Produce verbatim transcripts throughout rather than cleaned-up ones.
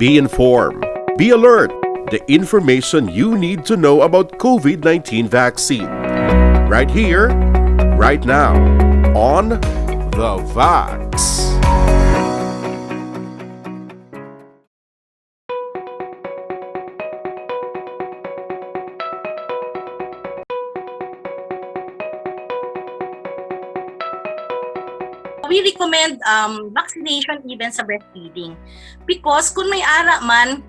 Be informed. Be alert. The information you need to know about COVID nineteen vaccine. Right here, right now, on The Vax. We recommend um, vaccination even sa breastfeeding. Because kung may ara man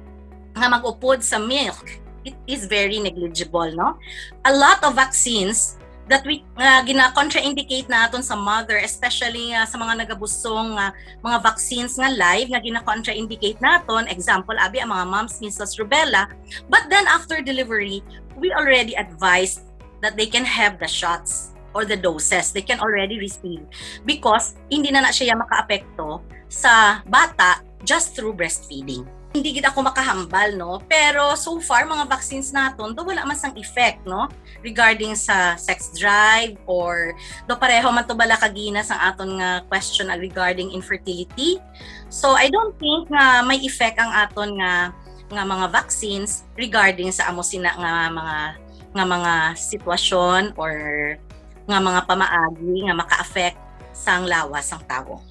nga mag-upod sa milk, it is very negligible, no? A lot of vaccines that we nga gina-contraindicate naton sa mother, especially nga sa mga nagabusong nga mga vaccines nga live nga gina-contraindicate naton, example abi ang mga mumps, measles, rubella, but then after delivery, we already advised that they can have the shots or the doses they can already receive because hindi na na siya makaapekto sa bata just through breastfeeding. Hindi gid ako makahambal, no? Pero so far, mga vaccines naton, do wala man sang effect, no? Regarding sa sex drive or do pareho man to bala kagina sang aton nga question regarding infertility. So I don't think nga may effect ang aton nga nga mga vaccines regarding sa amo sina nga mga nga mga sitwasyon or nga mga pamaagi nga maka-affect sang lawas sang tawo.